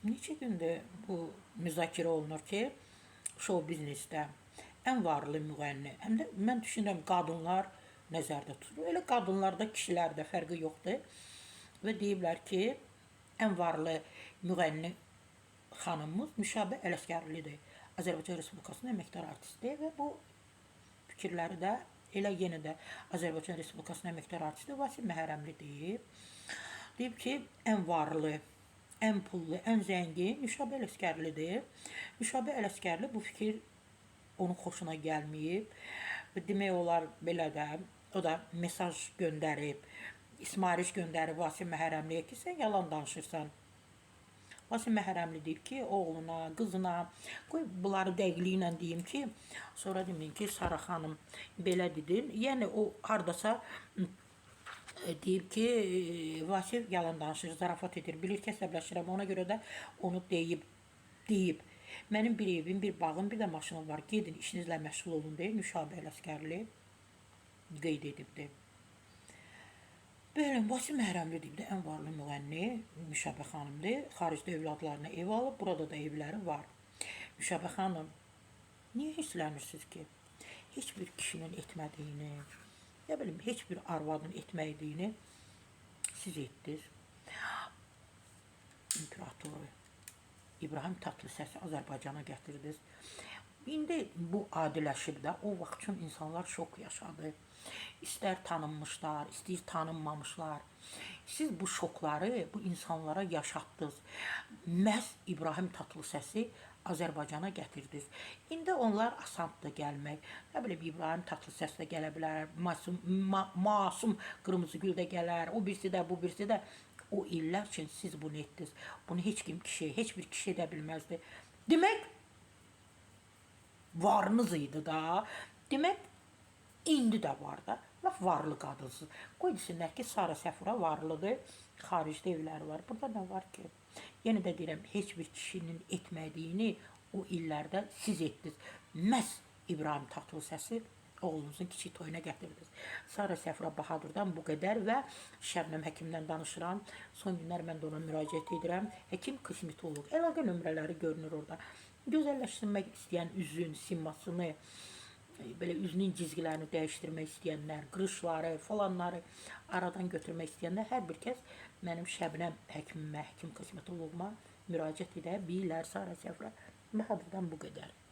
Neçə gündür bu müzakirə olunur ki, şou biznesdə ən varlı müğənni, həm də mən düşünürəm qadınlar nəzərdə tutulur. Elə qadınlarda, kişilərdə fərqi yoxdur. Və deyiblər ki, ən varlı müğənni xanımımız Nüşabə Ələsgərlidir. Azərbaycan Respublikasının əməkdar artisti və bu fikirləri də elə yenə də Azərbaycan Respublikasının əməkdar artisti Vasif Məhərrəmli deyib. Deyib ki, ən varlı, ən pullu, ən zəngin Nüşabə Ələsgərlidir. Nüşabə Ələsgərli bu fikir onun xoşuna gəlməyib. Və demək olar belə də o da mesaj göndərib, ismariş göndərib Vasif Məhərrəmliyə ki, sən yalan danışırsan. Vasif Məhərrəmli deyib ki, oğluna, qızına, qoy bunları dəqiqliklə deyim ki, sonra deməyin ki, Sara xanım belə dedin. Yəni o hardasa deyib ki, Vasif yalan danışır, zarafat edir, bilir ki, əsəbləşirəm. Ona görə də onu deyib. Mənim bir evim, bir bağım, bir də maşınım var. Gedin işinizlə məşğul olun deyə Nüşabə Ələsgərli qeyd edibdi. Belə Vasif Məhərrəmli deyib də ən varlı müğənni Nüşabə xanımdır. Xaricdə övladlarına ev alıb, burada da evləri var. Nüşabə xanım, niyə hirslənirsiniz ki? Heç bir kişinin etmədiyini, nə bilim, heç bir arvadın etmədiyini siz etdiniz. İmperatoru İbrahim Tatlısəsi Azərbaycana gətirdiniz. İndi bu adiləşib də, o vaxt üçün insanlar şok yaşadı. İstər tanınmışlar, istəyir tanınmamışlar. Siz bu şokları bu insanlara yaşatdınız. Məhz İbrahim Tatlısəsi Azərbaycana gətirdiniz. İndi onlar asandır gəlmək. Nə bilim İbrahim Tatlıses də gələ bilər, Masum, Masum Qırmızıgül də gələr, o birisi də, bu birisi də. O illər üçün siz bunu etdiniz. Bunu heç kim kişi, heç bir kişi edə bilməzdi. Demək varınız idi da. Demək indi də var da. Lap varlı qadınsınız. Qoy desinlər ki, Sara Səfura varlıdır. Xaricdə evləri var. Burada nə var ki? Yenə də deyirəm, heç bir kişinin etmədiyini o illərdə siz etdiniz. Məhz İbrahim Tatlısəsi oğlunuzun kiçik toyuna gətirdiniz. Sara Səfura Bahadurdan bu qədər və Şəbnəm həkimdən danışıram. Son günlər mən də ona müraciət edirəm. Həkim kosmetoloq. Əlaqə nömrələri görünür orada. Gözəlləşdirmək istəyən üzün, simasını, belə üzünün cizgilərini dəyişdirmək istəyənlər, qırışları, falanları aradan götürmək istəyənlər hər bir kəs mənim Şəbnəm həkimimə, həkim kosmetoloquma müraciət edə bilər. Sara Səfura Bahadurdan bu qədər.